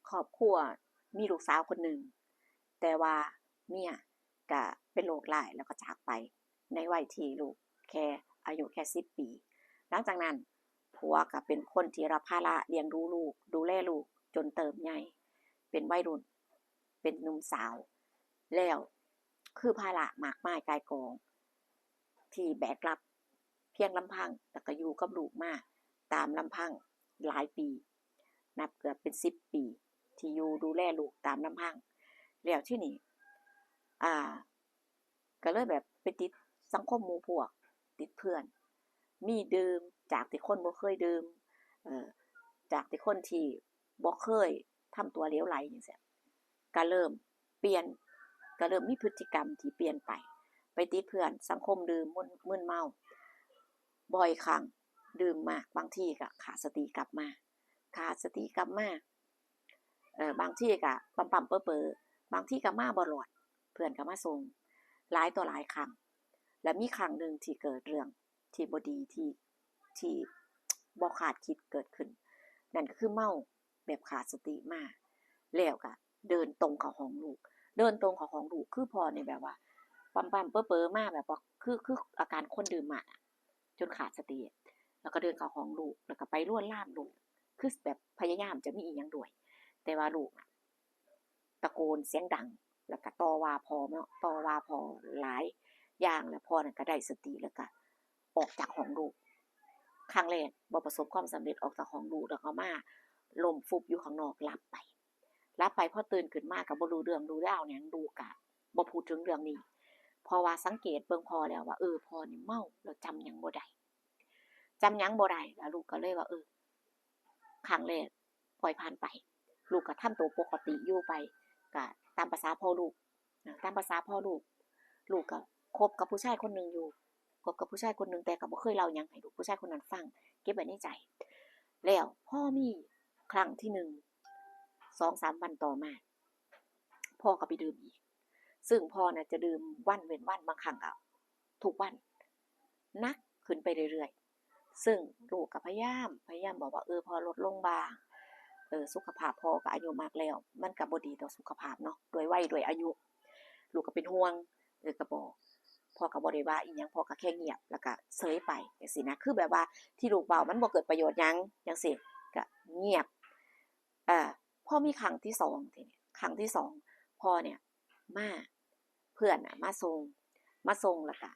ຄອບຄົວມີລູກສາວຄົນໜຶ່ງ, ແຕ່ວ່າເມຍກະເປັນໂລກຮ້າຍ ແລ້ວກໍຈາກໄປໃນໄວທີ່ລູກແຄ່ ອາຍຸແຄ່ສິບປີ. ຫຼັງຈາກນັ້ນ ຜົວກໍເປັນຄົນທີ່ຮັບພາລະລ້ຽງດູລູກ, ດູແລລູກຈົນເຕີບໃຫຍ່ເປັນໄວລຸ້ນ, ເປັນໜຸ່ມສາວ, ແລ້ວຄືພາລະມາກມາຍກ່າຍກອງ ທີ່ແບກຮັບພຽງລຳພັງ ແລ້ວກໍຢູ່ກັບລູກມາຕາມລຳພັງຫຼາຍປີ, ນັບເກືອບເປັນສິບປີທີ່ຢູ່ດູແລລູກຕາມລຳພັງ. ແລ້ວທີນີ້ ອ່າ ກໍເລີຍແບບໄປຕິດສັງຄົມໝູ່ພວກ, ຕິດເພື່ອນ, ມີດື່ມ ຈາກທີ່ຄົນບໍ່ເຄີຍດື່ມ, ເອີ ຈາກທີ່ຄົນທີ່ບໍ່ເຄີຍທຳຕົວເຫຼວໄຫຼຈັ່ງຊີ້, ກໍເລີ່ມປ່ຽນ, ກໍເລີ່ມມີພຶດຕິກຳທີ່ປ່ຽນໄປ, ໄປຕິດເພື່ອນສັງຄົມດື່ມ ມຶນ ມຶນເມົາ ບ່ອຍຄັ້ງ, ດື່ມມາກ ບາງທີກໍຂາດສະຕິກັບມາ, ຂາດສະຕິກັບມາ, ເອີ ບາງທີກໍປ້ຳໆເປີໆ, ບາງທີກໍມາບໍ່ລອດ, ເພື່ອນກໍມາສົ່ງຫຼາຍຕໍ່ຫຼາຍຄັ້ງ. ແລະ ມີຄັ້ງໜຶ່ງທີ່ເກີດເລື່ອງທີ່ບໍ່ດີ ທີ່ ທີ່ບໍ່ຄາດຄິດເກີດຂຶ້ນ, ນັ້ນກໍຄືເມົາແບບຂາດສະຕິມາ ແລ້ວກໍເດີນຕົງເຂົ້າຫ້ອງລູກ, ເດີນຕົງເຂົ້າຫ້ອງລູກ ຄືພໍ່ນີ້ແບບວ່າປ້ຳໆເປີໆມາ ແບບວ່າຄື ຄືອາການຄົນດື່ມມາກ ຈົນຂາດສະຕິ, ແລ້ວກໍເດີນເຂົ້າຫ້ອງລູກ ແລ້ວກໍໄປລວນລາມລູກ ຄືແບບພະຍາຍາມຈະມີອີ່ຫຍັງດ້ວຍ, ແຕ່ວ່າລູກນະຕະໂກນສຽງດັງ ແລ້ວກໍຕໍ່ວ່າພໍ່ເນາະ, ຕໍ່ວ່າພໍ່ຫຼາຍຢ່າງ ແລ້ວພໍ່ນັ້ນກໍໄດ້ສະຕິ ແລ້ວກໍອອກຈາກຫ້ອງລູກ. ຄັ້ງແລກບໍ່ປະສົບຄວາມສຳເລັດ, ອອກຈາກຫ້ອງລູກ ແລ້ວກໍມາລົ້ມຟຸບຢູ່ຂ້າງນອກ ຫຼັບໄປ. ຫຼັບໄປ ພໍຕື່ນຂຶ້ນມາກໍບໍ່ຮູ້ເລື່ອງຮູ້ລາວຫຍັງ, ລູກກໍບໍ່ພູດເຖິງເລື່ອງນີ້. ເພາະວ່າສັງເກດເບິ່ງພໍ່ແລ້ວວ່າ ເອີ ພໍ່ນີ້ເມົາ ແລ້ວຈຳຫຍັງບໍ່ໄດ້, ຈຳຫຍັງບໍ່ໄດ້. ແລ້ວລູກກໍເລີຍວ່າ ເອີ ຄັ້ງແລກປ່ອຍຜ່ານໄປ, ລູກກໍທຳໂຕປົກກະຕິຢູ່ໄປ, ກໍຕາມປະສາພໍ່ລູກນະ, ຕາມປະສາພໍ່ລູກ. ລູກກໍຄົບກັບຜູ້ຊາຍຄົນໜຶ່ງຢູ່, ຄົບກັບຜູ້ຊາຍຄົນໜຶ່ງ ແຕ່ກໍບໍ່ເຄີຍເລົ່າຫຍັງໃຫ້ລູກຜູ້ຊາຍຄົນນັ້ນຟັງ, ເກັບໄວ້ໃນໃຈ. ແລ້ວພໍມີຄັ້ງທີໜຶ່ງ ສອງສາມວັນຕໍ່ມາ ພໍ່ກໍໄປດື່ມອີກ, ຊຶ່ງພໍ່ນະຈະດື່ມວັນເວັ້ນວັນ, ບາງຄັ້ງກໍທຸກວັນ, ໜັກຂຶ້ນໄປເລື້ອຍໆ. ຊຶ່ງລູກກໍພະຍາຍາມ ພະຍາຍາມບອກວ່າ ເອີ ພໍ່ລົດລົງບ້າງ, ເອີ ສຸຂະພາບພໍ່ກໍອາຍຸມາກແລ້ວ ມັນກໍບໍ່ດີຕໍ່ສຸຂະພາບເນາະ, ດ້ວຍໄວ ດ້ວຍອາຍຸ, ລູກກໍເປັນຫ່ວງ. ເອີ ກໍບອກ, ພໍ່ກໍບໍ່ໄດ້ວ່າອີ່ຫຍັງ, ພໍ່ກໍແຄ່ງຽບ ແລ້ວກໍເສີຍໄປຈັ່ງຊີ້ນະ. ຄືແບບວ່າທີ່ລູກເວົ້າມັນບໍ່ເກີດປະໂຫຍດຫຍັງຈັ່ງຊີ້, ກໍງຽບ. ເອີ ພໍມີຄັ້ງທີສອງ, ທີນີ້ຄັ້ງທີສອງ ພໍ່ນີ້ມາ, ເພື່ອນນະມາສົ່ງ, ມາສົ່ງ ແລ້ວກະ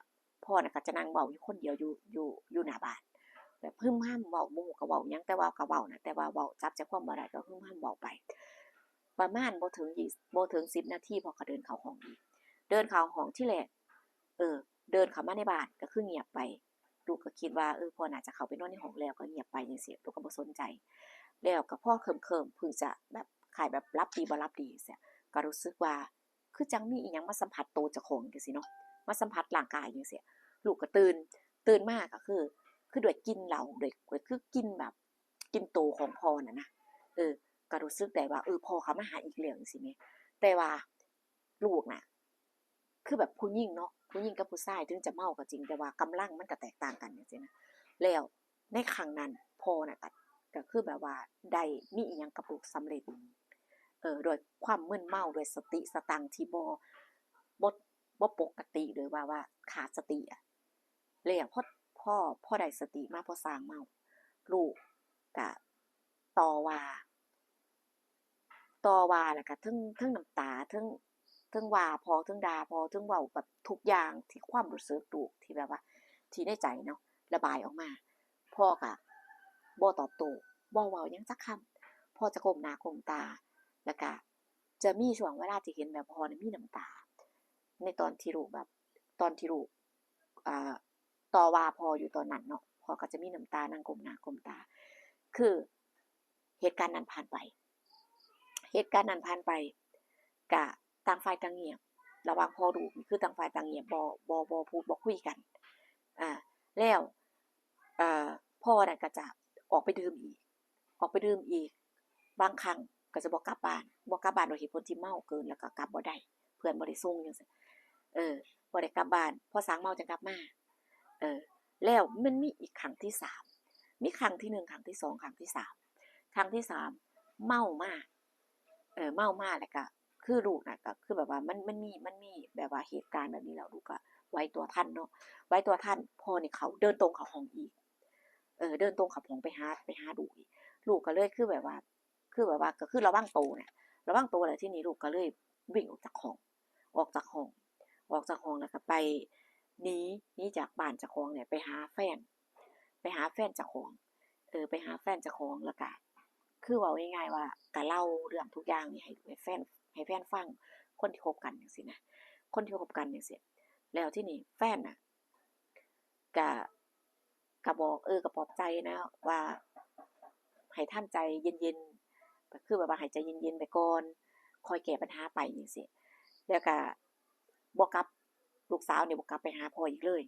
ພໍ່ນະກໍຈະນັ່ງເວົ້າຢູ່ຄົນດຽວຢູ່ ຢູ່ ຢູ່ໜ້າບ້ານ, ແບບຮຶມຮຳເວົ້າ, ບໍ່ຮູ້ກະເວົ້າຫຍັງ, ແຕ່ວ່າກະເວົ້ານະ, ແຕ່ວ່າເວົ້າຈັບໃຈຄວາມບໍ່ໄດ້ ກໍຮຶມຮຳເວົ້າໄປ. ປະມານບໍ່ເຖິງ ບໍ່ເຖິງສິບນາທີ ພໍ່ກໍເດີນເຂົ້າຫ້ອງອີກ. ເດີນເຂົ້າຫ້ອງທີແລກ, ເອີ ເດີນເຂົ້າມາໃນບ້ານ ກໍຄືງຽບໄປ. ລູກກໍຄິດວ່າ ເອີ ພໍ່ໜ້າຈະເຂົ້າໄປນອນໃນຫ້ອງແລ້ວ ກໍງຽບໄປຈັ່ງຊີ້, ລູກກໍບໍ່ສົນໃຈ. ແລ້ວກໍພໍເຄີມໆ ເພິ່ງຈະແບບ ຄ້າຍແບບຫຼັບດີບໍ່ຫຼັບດີຈັ່ງຊີ້, ກໍຮູ້ສຶກວ່າ ຄືຈັ່ງມີອີ່ຫຍັງມາສຳຜັດໂຕເຈົ້າຂອງຈັ່ງຊີ້ເນາະ, ມາສຳຜັດຮ່າງກາຍຈັ່ງຊີ້. ລູກກໍຕື່ນ, ຕື່ນມາກໍຄື ຄືດ້ວຍກິ່ນເຫຼົ້າ, ດ້ວຍ ຄືກິ່ນແບບ ກິ່ນໂຕຂອງພໍ່ນັ້ນນະ. ເອີ ກໍຮູ້ສຶກໄດ້ວ່າ ເອີ ພໍ່ເຂົ້າມາຫາອີກແລ້ວຈັ່ງຊີ້ແໝ່. ແຕ່ວ່າລູກນະ ຄືແບບຜູ້ຍິງເນາະ, ຜູ້ຍິງກັບຜູ້ຊາຍເຖິງຈະເມົາກໍຈິງ, ແຕ່ວ່າກຳລັງມັນກໍແຕກຕ່າງກັນຈັ່ງຊີ້ນະ. ແລ້ວໃນຄັ້ງນັ້ນ ພໍ່ນະ ກໍ ກໍຄືແບບວ່າໄດ້ມີອີ່ຫຍັງກັບລູກສຳເລັດ, ເອີ ດ້ວຍຄວາມມຶນເມົາ, ດ້ວຍສະຕິສະຕັງທີ່ບໍ່ ບໍ່ ບໍ່ປົກກະຕິ ຫຼືວ່າ ວ່າຂາດສະຕິອະ. ແລ້ວພໍ ພໍ ພໍໄດ້ສະຕິມາ, ພໍສ່າງເມົາ, ລູກກະຕໍ່ວ່າ ຕໍ່ວ່າ ແລ້ວກະເທິງ ເທິງນ້ຳຕາ, ເທິງ ເທິງວ່າພໍ່, ເທິງດ່າພໍ່, ເທິງເວົ້າແບບທຸກຢ່າງທີ່ຄວາມຮູ້ສຶກລູກ ທີ່ແບບວ່າ ທີ່ໃນໃຈເນາະ ລະບາຍອອກມາ. ພໍ່ກະບໍ່ຕອບໂຕ້, ບໍ່ເວົ້າຫຍັງຈັກຄຳ. ພໍ່ຈະກົ້ມໜ້າກົ້ມຕາ, ແລ້ວກະຈະມີຊ່ວງເວລາທີ່ເຫັນແບບພໍ່ນີ້ມີນ້ຳຕາ ໃນຕອນທີ່ລູກແບບ ຕອນທີ່ລູກ ອ່າ ຕໍ່ວ່າພໍ່ຢູ່ຕອນນັ້ນເນາະ, ພໍ່ກໍຈະມີນ້ຳຕາ, ນັ່ງກົ້ມໜ້າກົ້ມຕາ. ຄືເຫດການນັ້ນຜ່ານໄປ, ເຫດການນັ້ນຜ່ານໄປ ກະຕ່າງຝ່າຍຕ່າງງຽບ, ລະຫວ່າງພໍ່ລູກນີ້ ຄືຕ່າງຝ່າຍຕ່າງງຽບ, ບໍ່ ບໍ່ ບໍ່ພູດ ບໍ່ຄຸຍກັນ. ອາ ແລ້ວ ເອີ ພໍ່ນັ້ນກໍຈະອອກໄປດື່ມອີກ, ອອກໄປດື່ມອີກ, ບາງຄັ້ງກໍຈະບໍ່ກັບບ້ານ, ບໍ່ກັບບ້ານດ້ວຍເຫດຜົນທີ່ເມົາເກີນ ແລ້ວກໍກັບບໍ່ໄດ້, ເພື່ອນບໍ່ໄດ້ສົ່ງຈັ່ງຊີ້, ເອີ ບໍ່ໄດ້ກັບບ້ານ, ພໍສ່າງເມົາຈັ່ງກັບມາ. ເອີ ແລ້ວມັນມີອີກຄັ້ງທີສາມ, ມີຄັ້ງທີໜຶ່ງ, ຄັ້ງທີສອງ, ຄັ້ງທີສາມ. ຄັ້ງທີສາມເມົາມາ, ເອີ ເມົາມາແລ້ວກະ ຄືລູກນະ ກະຄືແບບວ່າມັນ ມັນມີ ມັນມີແບບວ່າເຫດການແບບນີ້ແລ້ວ ລູກກະໄຫວຕົວທັນເນາະ ໄຫວຕົວທັນ ພໍ່ນີ້ເຂົາເດີນຕົງເຂົ້າຫ້ອງອີກ ເອີ ເດີນຕົງເຂົ້າຫ້ອງໄປຫາ ໄປຫາລູກອີກ ລູກກະເລີຍຄືແບບວ່າ ຄືແບບວ່າ ກະຄືລະວັງໂຕນະ ລະວັງໂຕ ແລ້ວທີນີ້ລູກກະເລີຍວິ່ງອອກຈາກຫ້ອງ ອອກຈາກຫ້ອງ ອອກຈາກຫ້ອງແລ້ວກະໄປ ໜີ ໜີຈາກບ້ານເຈົ້າຂອງນີ້ ໄປຫາແຟນ ໄປຫາແຟນເຈົ້າຂອງ ເອີ ໄປຫາແຟນເຈົ້າຂອງ ແລ້ວກະ ຄືເວົ້າງ່າຍໆວ່າ ກະເລົ່າເລື່ອງທຸກຢ່າງນີ້ໃຫ້ ໃຫ້ແຟນ ໃຫ້ແຟນຟັງ ຄົນທີ່ຄົບກັນຈັ່ງຊີ້ນະ ຄົນທີ່ຄົບກັນຈັ່ງຊີ້ ແລ້ວທີນີ້ແຟນນະ ກະ ກະບອກ ເອີ ກະປອບໃຈນະວ່າ ໃຫ້ທຳໃຈເຢັນໆ ກະຄືແບບວ່າໃຫ້ໃຈເຢັນໆໄປກ່ອນ ຄ່ອຍແກ້ບັນຫາໄປຈັ່ງຊີ້ ແລ້ວກະບໍ່ກັບ ລູກສາວນີ້ບໍ່ກັບໄປຫາພໍ່ອີກເລີຍ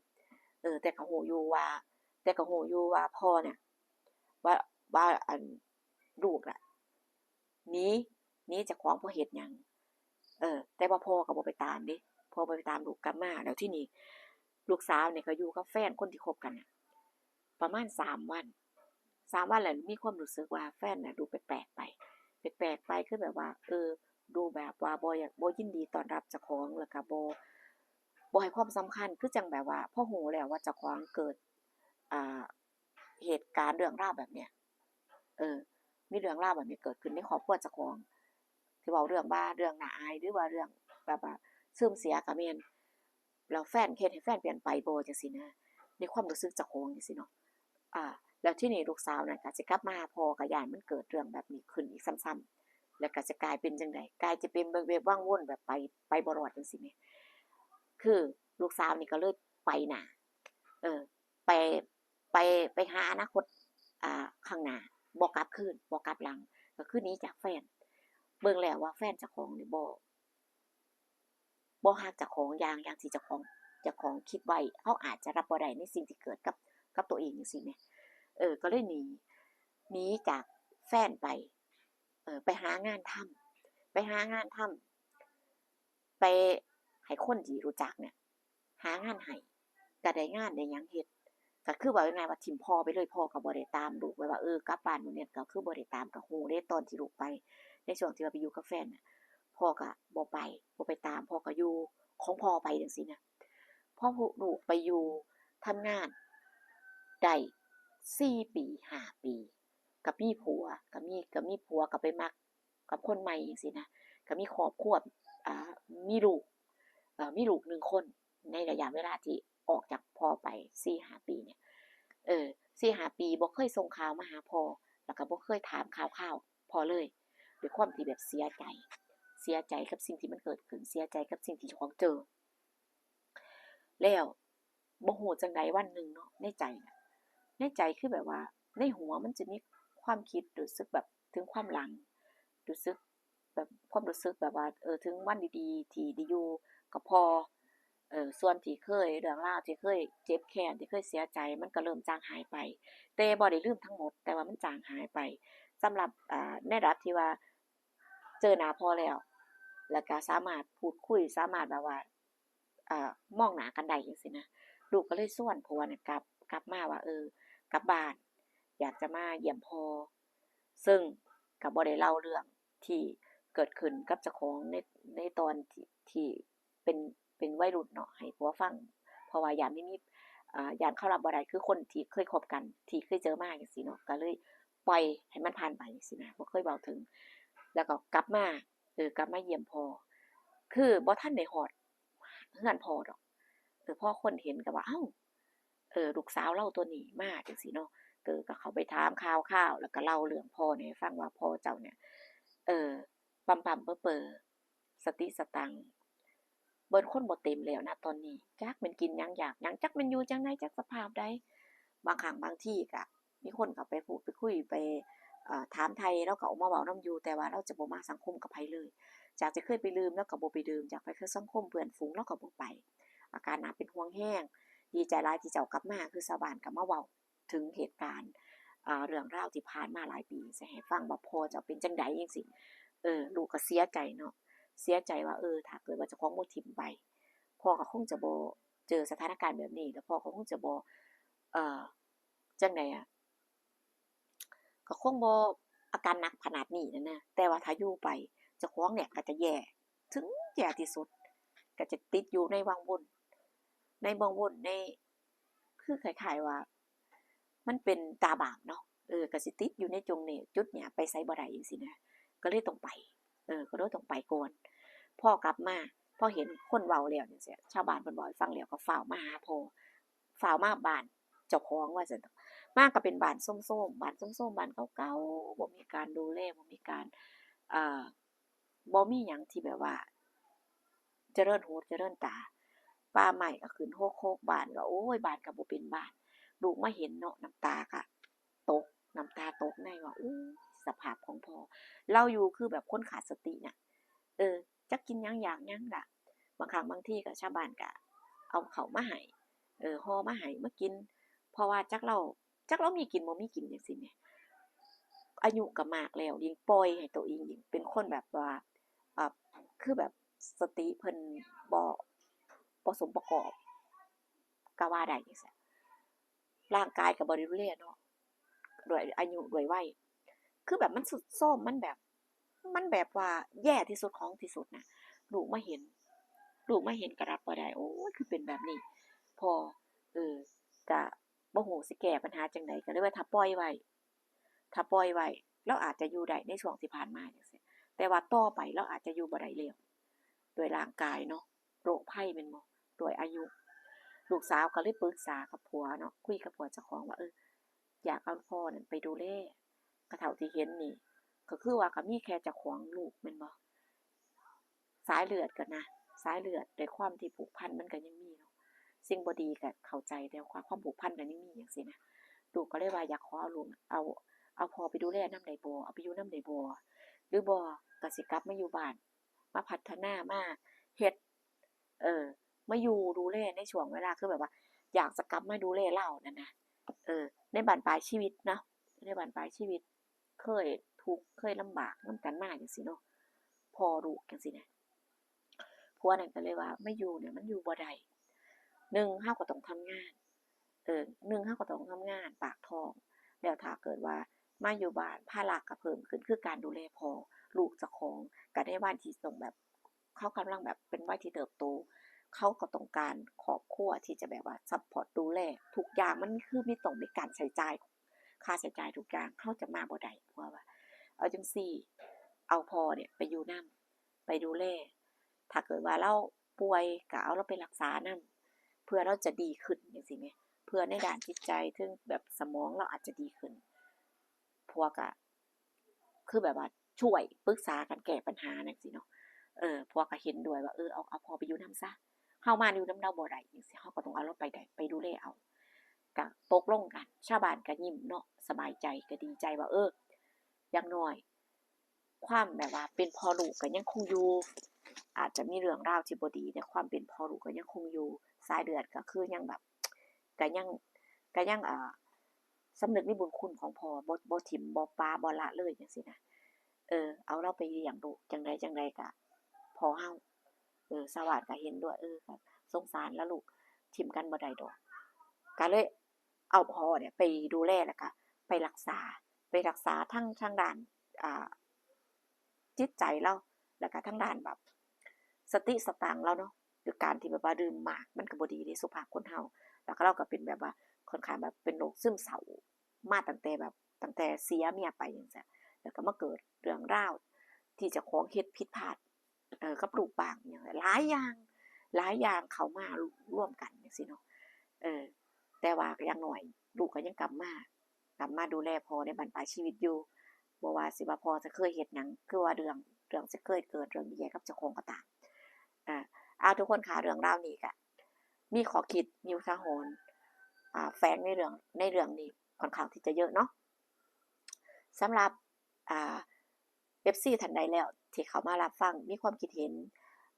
ເອີ ແຕ່ກະຮູ້ຢູ່ວ່າ ແຕ່ກະຮູ້ຢູ່ວ່າພໍ່ນະ ວ່າ ວ່າ ອັນ ລູກນະ ໜີ ໜີຈາກຂອງ ບໍ່ເຮັດຫຍັງ ເອີ ແຕ່ວ່າພໍ່ກະບໍ່ໄປຕາມເດ້ ພໍ່ບໍ່ໄປຕາມລູກກັບມາ ແລ້ວທີນີ້ລູກສາວນີ້ກະຢູ່ກັບແຟນຄົນທີ່ຄົບກັນນະ ປະມານສາມວັນ ສາມວັນແລ້ວມີຄວາມຮູ້ສຶກວ່າແຟນນະດູແປກໆໄປ ແປກໆໄປ ຄືແບບວ່າ ເອີ ດູແບບວ່າບໍ່ຢາກ ບໍ່ຍິນດີຕ້ອນຮັບເຈົ້າຂອງ ແລ້ວກະບໍ່ ບໍ່ໃຫ້ຄວາມສຳຄັນ ຄືຈັ່ງແບບວ່າ ພໍຮູ້ແລ້ວວ່າເຈົ້າຂອງເກີດ ອ່າ ເຫດການເລື່ອງລາວແບບເນີ້ຍ ເອີ ມີເລື່ອງລາວແບບນີ້ເກີດຂຶ້ນໃນຄອບຄົວເຈົ້າຂອງ ຊິເວົ້າເລື່ອງວ່າເລື່ອງໜ້າອາຍ ຫຼືວ່າເລື່ອງແບບວ່າເສື່ອມເສຍກະແມ່ນ ແລ້ວແຟນເຮັດໃຫ້ແຟນປ່ຽນໄປບໍ່ ຈັ່ງຊີ້ນະ ໃນຄວາມຮູ້ສຶກເຈົ້າຂອງຈັ່ງຊີ້ເນາະ ອາ ແລ້ວທີນີ້ລູກສາວນັ້ນກະຊິກັບມາຫາພໍ່ ກະຢ້ານມັນເກີດເລື່ອງແບບນີ້ຂຶ້ນອີກຊ້ຳໆ ແລ້ວກະຈະກາຍເປັນຈັ່ງໃດ ກາຍຈະເປັນເວກໆວັງວົນແບບໄປ ໄປບໍ່ລອດຈັ່ງຊີ້ແມ ຄືລູກສາວນີ້ກະເລີຍໄປໜ້າ ເອີ ໄປ ໄປ ໄປຫາອະນາຄົດ ອ່າ ຂ້າງໜ້າ ບໍ່ກັບຄືນ ບໍ່ກັບຫຼັງ ກະຄືໜີຈາກແຟນ ເບິ່ງແລ້ວວ່າແຟນເຈົ້າຂອງນີ້ບໍ່ ບໍ່ຮັກເຈົ້າຂອງຢ່າງ ຢ່າງທີ່ເຈົ້າຂອງ ເຈົ້າຂອງຄິດໄວ້ ເຮົາອາດຈະຮັບບໍ່ໄດ້ໃນສິ່ງທີ່ເກີດກັບ ກັບໂຕເອງຈັ່ງຊີ້ແມ ເອີ ກະເລີຍໜີ ໜີຈາກແຟນໄປ ເອີ ໄປຫາງານທຳ ໄປຫາງານທຳ ໄປໃຫ້ຄົນທີ່ຮູ້ຈັກເນີ້ຍ ຫາງານໃຫ້ ກະໄດ້ງານໄດ້ຫຍັງເຮັດ ກະຄືເວົ້າງ່າຍໆວ່າຖິ້ມພໍ່ໄປເລີຍ ພໍ່ກະບໍ່ໄດ້ຕາມລູກໄວ້ວ່າ ເອີ ກັບບ້ານມື້ນີ້ ກະຄືບໍ່ໄດ້ຕາມ ກະຮູ້ເດ້ຕອນທີ່ລູກໄປ ໃນຊ່ວງທີ່ວ່າໄປຢູ່ກັບແຟນນະ ພໍ່ກະບໍ່ໄປ ບໍ່ໄປຕາມ ພໍ່ກະຢູ່ຂອງພໍ່ໄປຈັ່ງຊີ້ນະ ພໍລູກໄປຢູ່ທຳງານໄດ້ສີ່ປີ ຫ້າປີ ກະມີຜົວ ກະມີ ກະມີຜົວ ກະໄປມັກ ກັບຄົນໃໝ່ຈັ່ງຊີ້ນະ ກະມີຄອບຄົວ ອ່າ ມີລູກ ເອີ ມີລູກໜຶ່ງຄົນ ໃນໄລຍະເວລາທີ່ອອກຈາກພໍ່ໄປສີ່ຫ້າປີນີ້ ເອີ ສີ່ຫ້າປີບໍ່ເຄີຍສົ່ງຂ່າວມາຫາພໍ່ ແລ້ວກະບໍ່ເຄີຍຖາມຂ່າວຄາວພໍ່ເລີຍ ດ້ວຍຄວາມທີ່ແບບເສຍໃຈ ເສຍໃຈກັບສິ່ງທີ່ມັນເກີດຂຶ້ນ ເສຍໃຈກັບສິ່ງທີ່ເຈົ້າຂອງເຈີ ແລ້ວ ບໍ່ຮູ້ຈັ່ງໃດວັນໜຶ່ງເນາະ ໃນໃຈນະ ໃນໃຈຄືແບບວ່າ ໃນຫົວມັນຈະມີຄວາມຄິດ ຮູ້ສຶກແບບເຖິງຄວາມຫຼັງ ຮູ້ສຶກແບບ ຄວາມຮູ້ສຶກແບບວ່າ ເອີ ເຖິງວັນດີໆທີ່ໄດ້ຢູ່ກັບພໍ່ ເອີ ສ່ວນທີ່ເຄີຍ ເລື່ອງລາວທີ່ເຄີຍເຈັບແຄ້ນ ທີ່ເຄີຍເສຍໃຈ ມັນກະເລີ່ມຈາງຫາຍໄປ ແຕ່ບໍ່ໄດ້ລືມທັງໝົດ ແຕ່ວ່າມັນຈາງຫາຍໄປ ສຳລັບ ອ່າ ໃນລະດັບທີ່ວ່າ ເຈີໜ້າພໍ່ແລ້ວ ແລ້ວກະສາມາດພູດຄຸຍ ສາມາດແບບວ່າ ອ່າ ມອງໜ້າກັນໄດ້ຈັ່ງຊີ້ນະ ລູກກະເລີຍຊວນຜົວນະ ກັບ ກັບມາວ່າ ເອີ ກັບບ້ານ ຢາກຈະມາຢ້ຽມພໍ່ ເຊິ່ງກະບໍ່ໄດ້ເລົ່າເລື່ອງທີ່ເກີດຂຶ້ນກັບເຈົ້າຂອງໃນ ໃນຕອນທີ່ ທີ່ເປັນ ເປັນໄວລຸ້ນເນາະ ໃຫ້ຜົວຟັງ ເພາະວ່າຢ້ານມີ ອ່າ ຢ້ານເຂົາຮັບບໍ່ໄດ້ ຄືຄົນທີ່ເຄີຍຄົບກັນ ທີ່ເຄີຍເຈີມາຈັ່ງຊີ້ເນາະ ກະເລີຍປ່ອຍໃຫ້ມັນຜ່ານໄປຈັ່ງຊີ້ນະ ບໍ່ເຄີຍເວົ້າເຖິງ ແລ້ວກໍກັບມາ ເອີ ກັບມາຢ້ຽມພໍ່ ຄືບໍ່ທັນໄດ້ຮອດ ເຮືອນພໍ່ດອກ ເອີ ພໍຄົນເຫັນກໍວ່າ ເອົ້າ ເອີ ລູກສາວລາວຕົວນີ້ມາ ຈັ່ງຊີ້ເນາະ ເອີ ກໍເຂົ້າໄປຖາມຂ່າວຄາວ ແລ້ວກໍເລົ່າເລື່ອງພໍ່ນີ້ໃຫ້ຟັງວ່າ ພໍ່ເຈົ້ານີ້ ເອີ ປ້ຳໆເປີໆ ສະຕິສະຕັງ ເບິດຄົນບໍ່ເຕັມແລ້ວນະຕອນນີ້ ຈັກແມ່ນກິນຫຍັງຢາກຫຍັງ ຈັກແມ່ນຢູ່ຈັ່ງໃດ ຈັກສະພາບໃດ ບາງຄັ້ງບາງທີກໍ ມີຄົນເຂົ້າໄປພູດໄປຄຸຍໄປ ເອີ ຖາມໄຖ່ ລາວກໍອອກມາເວົ້ານຳຢູ່ ແຕ່ວ່າລາວຈະບໍ່ມາສັງຄົມກັບໃຜເລີຍ ຈາກທີ່ເຄີຍໄປດື່ມ ລາວກໍບໍ່ໄປດື່ມ ຈາກໄປເຄີຍສັງຄົມເພື່ອນຝູງ ລາວກໍບໍ່ໄປ ອາການໜ້າເປັນຫ່ວງແຮງ ດີໃຈຫຼາຍທີ່ເຈົ້າກັບມາ ຄືຊາວບ້ານກໍມາເວົ້າເຖິງເຫດການ ເອີ ເລື່ອງລາວທີ່ຜ່ານມາຫຼາຍປີໃຫ້ຟັງວ່າ ພໍ່ເຈົ້າເປັນຈັ່ງໃດຈັ່ງຊີ້ ເອີ ລູກກໍເສຍໃຈເນາະ ເສຍໃຈວ່າ ເອີ ຖ້າເກີດວ່າເຈົ້າຂອງບໍ່ຖິ້ມໄປ ພໍ່ກໍຄົງຈະບໍ່ເຈີສະຖານະການແບບນີ້ ແລ້ວພໍ່ກໍຄົງຈະບໍ່ ເອີ ຈັ່ງໃດອະ ກໍຄົງບໍ່ອາການໜັກຂະໜາດນີ້ຫັ້ນນະ ແຕ່ວ່າຖ້າຢູ່ໄປ ຈົ້າຂອງເນີ້ຍກໍຈະແຍ່ ເຖິງແຍ່ທີ່ສຸດ ກໍຈະຕິດຢູ່ໃນວັງວົນ ໃນວັງວົນ ໃນ ຄືຄ້າຍໆວ່າ ມັນເປັນຕາບາບເນາະ ເອີ ກໍຊິຕິດຢູ່ໃນຈຸດນີ້ ຈຸດເນີ້ຍ ໄປໃສບໍ່ໄດ້ຈັ່ງຊີ້ນະ ກໍເລີຍຕ້ອງໄປ ເອີ ກໍເລີຍຕ້ອງໄປກ່ອນ. ພໍກັບມາ ພໍເຫັນຄົນເວົ້າແລ້ວຈັ່ງຊີ້ ຊາວບ້ານເພິ່ນເວົ້າໃຫ້ຟັງແລ້ວ ກໍຟ້າວມາຫາພໍ່ ຟ້າວມາບ້ານເຈົ້າຂອງວ່າຊັ້ນເນາະ. ມາກໍເປັນບ້ານໂຊມໆ ບ້ານໂຊມໆ ບ້ານເກົ່າໆ ບໍ່ມີການດູແລ ບໍ່ມີການ ເອີ ບໍ່ມີຫຍັງທີ່ແບບວ່າຈະເລີນຫູຈະເລີນຕາ ປ່າໄມ້ກໍຂຶ້ນຮົກໆ ບ້ານກໍ ໂອ້ຍ ບ້ານກໍບໍ່ເປັນບ້ານ. ລູກມາເຫັນເນາະ ນ້ຳຕາກໍຕົກ ນ້ຳຕາຕົກໃນວ່າ ໂອ້ຍ ສະພາບຂອງພໍ່ ລາວຢູ່ຄືແບບຄົນຂາດສະຕິນະ ເອີ ຈັກກິນຫຍັງຢາກຫຍັງລະ. ບາງຄັ້ງບາງທີກໍຊາວບ້ານກໍເອົາເຂົ້າມາໃຫ້ ເອີ ຫໍ່ມາໃຫ້ມາກິນ ເພາະວ່າຈັກລາວ ຈັກລາວມີກິນບໍ່ມີກິນຈັ່ງຊີ້ແໝ່. ອາຍຸກໍມາກແລ້ວ ຍິ່ງປ່ອຍໃຫ້ໂຕເອງ ຍິ່ງເປັນຄົນແບບວ່າ ອ່າ ຄືແບບສະຕິເພິ່ນບໍ່ ບໍ່ສົມປະກອບກໍວ່າໄດ້ຈັ່ງຊີ້. ຮ່າງກາຍກໍບໍ່ໄດ້ດູແລເນາະ ດ້ວຍອາຍຸ ດ້ວຍໄວ ຄືແບບມັນຊຸດໂຊມ ມັນແບບ ມັນແບບວ່າແຍ່ທີ່ສຸດຂອງທີ່ສຸດນະ. ລູກມາເຫັນ ລູກມາເຫັນກໍຮັບບໍ່ໄດ້ ໂອ້ຍ ຄືເປັນແບບນີ້ ພໍ່ ເອີ ກະບໍ່ຮູ້ຊິແກ້ບັນຫາຈັ່ງໃດ ກໍເລີຍວ່າຖ້າປ່ອຍໄວ້ ຖ້າປ່ອຍໄວ້ ລາວອາດຈະຢູ່ໄດ້ໃນຊ່ວງທີ່ຜ່ານມາຈັ່ງຊີ້ ແຕ່ວ່າຕໍ່ໄປລາວອາດຈະຢູ່ບໍ່ໄດ້ແລ້ວ ດ້ວຍຮ່າງກາຍເນາະ ໂລກໄພແມ່ນບໍ່ ດ້ວຍອາຍຸ. ລູກສາວກໍເລີຍປຶກສາກັບຜົວເນາະ ຄຸຍກັບຜົວເຈົ້າຂອງວ່າ ເອີ ຢາກເອົາພໍ່ນັ້ນໄປດູແລ ກະເທົ່າທີ່ເຫັນນີ້ ກໍຄືວ່າກໍມີແຄ່ເຈົ້າຂອງລູກແມ່ນບໍ່ ສາຍເລືອດກໍນະ ສາຍເລືອດ ດ້ວຍຄວາມທີ່ຜູກພັນມັນກໍຍັງມີເນາະ ສິ່ງບໍ່ດີກໍເຂົ້າໃຈ ແຕ່ຄວາມ ຄວາມຜູກພັນກໍຍັງມີຈັ່ງຊີ້ນະ. ລູກກໍເລີຍວ່າຢາກຂໍເອົາລູກ ເອົາ ເອົາພໍ່ໄປດູແລນຳໄດ້ບໍ່ ເອົາໄປຢູ່ນຳໄດ້ບໍ່ ຫຼືບໍ່ກໍຊິກັບມາຢູ່ບ້ານ ມາພັດທະນາ ມາເຮັດ ເອີ ມາຢູ່ດູແລໃນຊ່ວງເວລາ ຄືແບບວ່າຢາກຈະກັບມາດູແລລາວນັ້ນນະ ເອີ ໃນບັ້ນປາຍຊີວິດເນາະ ໃນບັ້ນປາຍຊີວິດ ເຄີຍທຸກເຄີຍລຳບາກນຳກັນມາຈັ່ງຊີ້ເນາະ ພໍ່ລູກຈັ່ງຊີ້ນະ. ຜົວນັ້ນກໍເລີຍວ່າມາຢູ່ນີ້ມັນຢູ່ບໍ່ໄດ້ ໜຶ່ງ ເຮົາກໍຕ້ອງທຳງານ ເອີ ໜຶ່ງ ເຮົາກໍຕ້ອງທຳງານປາກທ້ອງ ແລ້ວຖ້າເກີດວ່າມາຢູ່ບ້ານ ພາລະກໍເພີ່ມຂຶ້ນ ຄືການດູແລພໍ່ ລູກເຈົ້າຂອງ ກໍໃນວັຍທີ່ຕ້ອງແບບ ເຂົາກຳລັງແບບເປັນວັຍທີ່ເຕີບໂຕ ເຂົາກໍຕ້ອງການຄອບຄົວທີ່ຈະແບບວ່າຊັບພອດດູແລທຸກຢ່າງ ມັນຄືມີ ຕ້ອງມີການໃຊ້ຈ່າຍ ຄ່າໃຊ້ຈ່າຍທຸກຢ່າງ ເຮົາຈະມາບໍ່ໄດ້. ຜົວວ່າ ເອົາຈັ່ງຊີ້ ເອົາພໍ່ນີ້ໄປຢູ່ນຳ ໄປດູແລ ຖ້າເກີດວ່າລາວປ່ວຍກໍເອົາລາວໄປຮັກສານຳ ເພື່ອລາວຈະດີຂຶ້ນຈັ່ງຊີ້ແໝ່ ເພື່ອໃນດ້ານຈິດໃຈ ເຖິງແບບສະໝອງລາວອາດຈະດີຂຶ້ນ. ຜົວກໍຄືແບບວ່າຊ່ວຍປຶກສາກັນແກ້ບັນຫາຈັ່ງຊີ້ເນາະ ເອີ ຜົວກໍເຫັນດ້ວຍວ່າ ເອີ ເອົາ ເອົາພໍ່ໄປຢູ່ນຳຊະ ເຮົາມາຢູ່ນຳລາວບໍ່ໄດ້ຈັ່ງຊີ້ ເຮົາກໍຕ້ອງເອົາລາວໄປໄດ້ ໄປດູແລເອົາ. ກໍຕົກລົງກັນ ຊາວບ້ານກໍຍິ້ມເນາະ ສະບາຍໃຈ ກໍດີໃຈວ່າ ເອີ ຢ່າງໜ້ອຍ ຄວາມແບບວ່າເປັນພໍ່ລູກກໍຍັງຄົງຢູ່ ອາດຈະມີເລື່ອງລາວທີ່ບໍ່ດີ ແຕ່ຄວາມເປັນພໍ່ລູກກໍຍັງຄົງຢູ່ ສາຍເລືອດກໍຄືຍັງແບບ ກໍຍັງ ກໍຍັງ ເອີ ສຳນຶກໃນບຸນຄຸນຂອງພໍ່ ບໍ່ ບໍ່ຖິ້ມ ບໍ່ປະ ບໍ່ລະເລີຍຈັ່ງຊີ້ນະ ເອີ ເອົາລາວໄປລ້ຽງລູກ ຈັ່ງໃດຈັ່ງໃດກໍພໍ່ເຮົາ ເອີ ຊາວບ້ານກໍເຫັນດ້ວຍ ເອີ ກໍສົງສານລະລູກ ຖິ້ມກັນບໍ່ໄດ້ດອກ ກໍເລີຍ ເອົາພໍ່ນີ້ໄປດູແລ ແລ້ວກະໄປຮັກສາ ໄປຮັກສາທັງ ທາງດ້ານ ອ່າ ຈິດໃຈລາວ ແລ້ວກະທາງດ້ານແບບສະຕິສະຕັງລາວເນາະ ຄືການທີ່ແບບວ່າດື່ມມາກມັນກໍບໍ່ດີເດ້ ສຸຂະພາບຄົນເຮົາ ແລ້ວກະລາວກໍເປັນແບບວ່າຄ່ອນຂ້າງແບບເປັນໂລກຊຶມເສົ້າມາຕັ້ງແຕ່ແບບ ຕັ້ງແຕ່ເສຍເມຍໄປຈັ່ງຊີ້ ແລ້ວກະມາເກີດເລື່ອງລາວທີ່ເຈົ້າຂອງເຮັດຜິດພາດ ເອີ ກັບລູກບ້າງຫຍັງ ຫຼາຍຢ່າງ ຫຼາຍຢ່າງເຂົ້າມາລວມກັນຈັ່ງຊີ້ເນາະ ເອີ ແຕ່ວ່າຢ່າງໜ້ອຍລູກກໍຍັງກັບມາ ກັບມາດູແລພໍ່ໃນບັ້ນປາຍຊີວິດຢູ່ ບໍ່ວ່າຊິວ່າພໍ່ຈະເຄີຍເຮັດຫຍັງ ຄືວ່າເລື່ອງ ເລື່ອງຈະເຄີຍເກີດເລື່ອງແຍ່ໆກັບເຈົ້າຂອງກໍຕາມ ເອີ ເອົາ ທຸກຄົນຂະ ເລື່ອງລາວນີ້ກະມີຂໍ້ຄິດ ມີອຸທາຫອນ ອ່າ ແຝງໃນເລື່ອງ ໃນເລື່ອງນີ້ຂ້ອນຂ້າງທີ່ຈະເຍອະເນາະ ສຳລັບ ອ່າ ເອັຟຊີ ທ່ານໃດແລ້ວທີ່ເຂົ້າມາຮັບຟັງ ມີຄວາມຄິດເຫັນ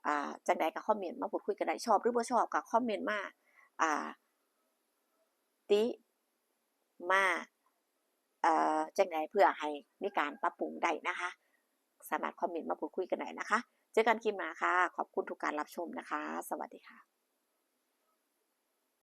ອ່າ ຈັ່ງໃດກໍຄອມເມັນມາພູດຄຸຍກັນໄດ້ ຊອບຫຼືບໍ່ຊອບກໍຄອມເມັນມາ ອ່າ ຕິມາ ເອີ ຈັ່ງໃດເພື່ອໃຫ້ມີການປັບປຸງໄດ້ນະຄະ ສາມາດຄອມເມັນມາພູດຄຸຍກັນໄດ້ນະຄະ ເຈີກັນຄລິບໜ້າຄ່ະ ຂອບຄຸນທຸກການຮັບຊົມນະຄະ ສະຫວັດດີຄ່ະ.